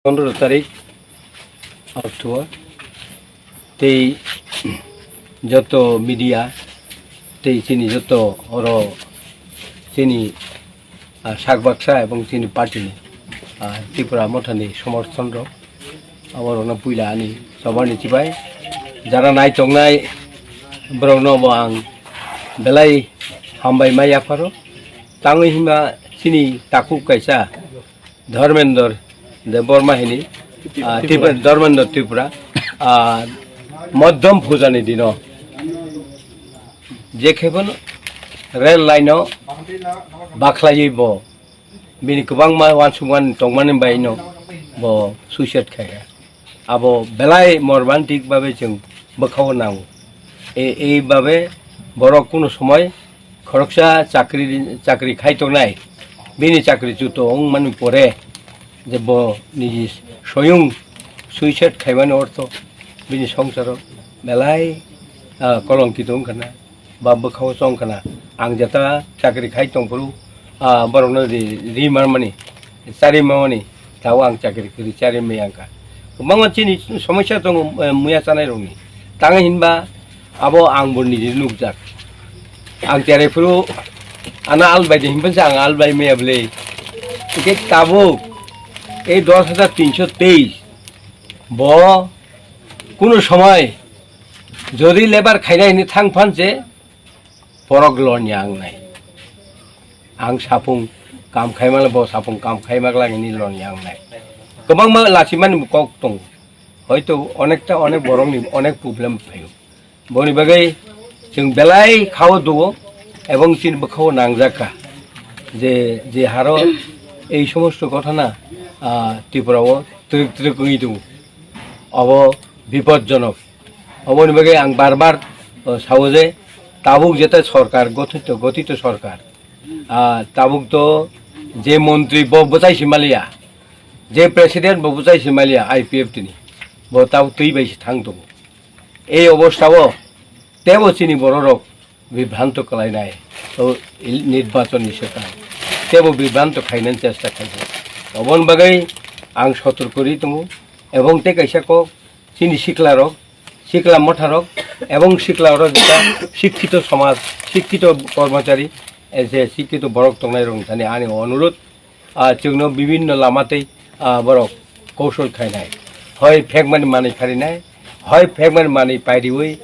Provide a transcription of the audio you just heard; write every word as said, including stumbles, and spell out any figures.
Pondro tarik October tei joto media tei chini joto oro chini, ah, sak baksa ebong chini party ni, ah, Tripura Motha ni somorthon rok, aborokno puila ani sobar ni chibai jara nai tongnai borokno bo ang belai hambai ma yapharo. Tangwi himba chini takhuk kaisa Dharmendra Debbarma hini, ah, Tripura, Dharmendra Tripura, ah, Modhom Puja ni dino je khe bono rail line o bakhlaiwi bo bini kwbangma uansukmani tongmani bai no bo suicide khai kha. Abo belai morbantik babe chwng bwkhao nango. E, ei babe borok kuno somoi khoroksa chakri, chakri khai tongnai, bini chakri chuto wngmani pore je bo niji soyung suicide khaimani ortho bini songsaro belai, ah, kolongkito wngkha na. Ba bwkhao chong khna. Ang jeta chakri khai tong phuru, ah, borokno ri, ri manmani, chari manmani, tao ang chakri kwrwi chari maya wngkha. Kwbangma chini somosya tongo, eh, muya chanai rokni. Tang hinba abo ang bo niji nukjak. Ang cherai phuru ana albai de hinba ang albai maya bwle. Hingke tabuk ei dos hajar tinso teis bo kuno somoi jodi lebar khaina hini thang phan je, borok lonya wngnai. Ang sapung kam khaimala, bo sapung kam khaimakla hini lonya wngnai. Kwbangma lachimani kok tongo. Hoito onekta onek borokni onek problem phaio. Boni bagwi chwng belai khao duo ebong chini bwkhao nangjakha je, je haro ei somosto ghotona, ah, Tripura o twrwk twrwk wngwi tongo. Obo bipodjonok. Oboni bagwi ang bar bar, o, sao je tabuk jeta sorkar gothito, gothito sorkar, ah, tabuk to je montri bo bwchai si maliya, je president bo bwchai si maliya I P F T ni, bo tabuk twi bai si thang tongo. Ei obostha o tebo chini bororok bibranto kalainai, o il-, nirbachon ni swkang tebo bibranto khainani chesta khaijak. Oboni bagwi ang sotorko ri tongo ebong tei kaisa kok chini siklarok, sikla motharok ebong siklarok jeta sikkito somaj, sikkito kormochari, eh, je sikkito borok tongnairokni thani ani onurot, ah, chwngno bibinno lama tei, ah, borok koushol khainai. Hoi phekmani manwi kharinai, hoi phekmani manwi pairiwi